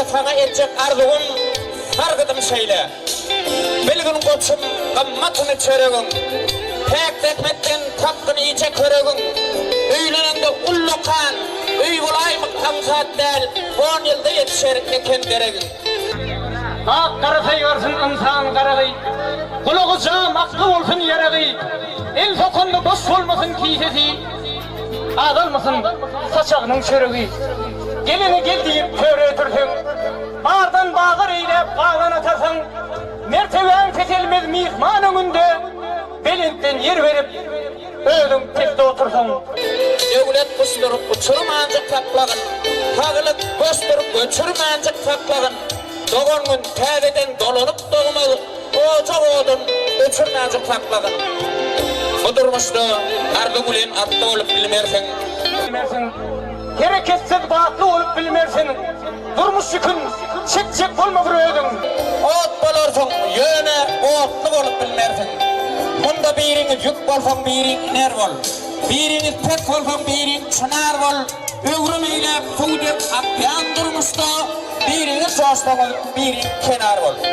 Ýöne saňa etjek arzuwym, sargydym şeýle. Bilgin goçum, gymmatyny çöregiň. Päk zähmetden tapgyn iýjek höregiň. Öýleneňde ullakan öý bolaýmak aňsat däl, on ýylda ýetişer eken deregiň. Ak gara saýgarsyn ynsan garagy, Gulagy jam, akly bolsun ýaragy, El sokanda boş bolmasyn kisesi, Azalmasyn saçagynyň çöregi. Gelene gel diýip töre ötürseň, Bardan bazar eýläp gazan atarsaň, Mertebäň peselmez myhman öňünde, Belentden ýer berip, özüň pesde otursaň. Döwlet guşdur, uçurmanjyk saklagyn, Saglyk goşdur, göçürmänjik saklagyn, Dogan gün täzeden dolanyp dogmaz, Ojak odun öçürmänjik saklagyn. Bu durmuşda arzuw bilen atly bolup bilmersiň. Bilmersiň. Hereketsiz batly bolup bilmersiň. Durmuş ýükün çekjek bolma bir özüň. Ot bolarsyň, ýöne otly bolup bilmersiň. Munda biriňiz ýük bolsaň, biriň iner bol. Biriňiz pes bolsaň, biriň çynar bol. Öwrüm eýläp suw dek akýan durmuşda, biriňiz joşsaňyz, biriň kenar bol.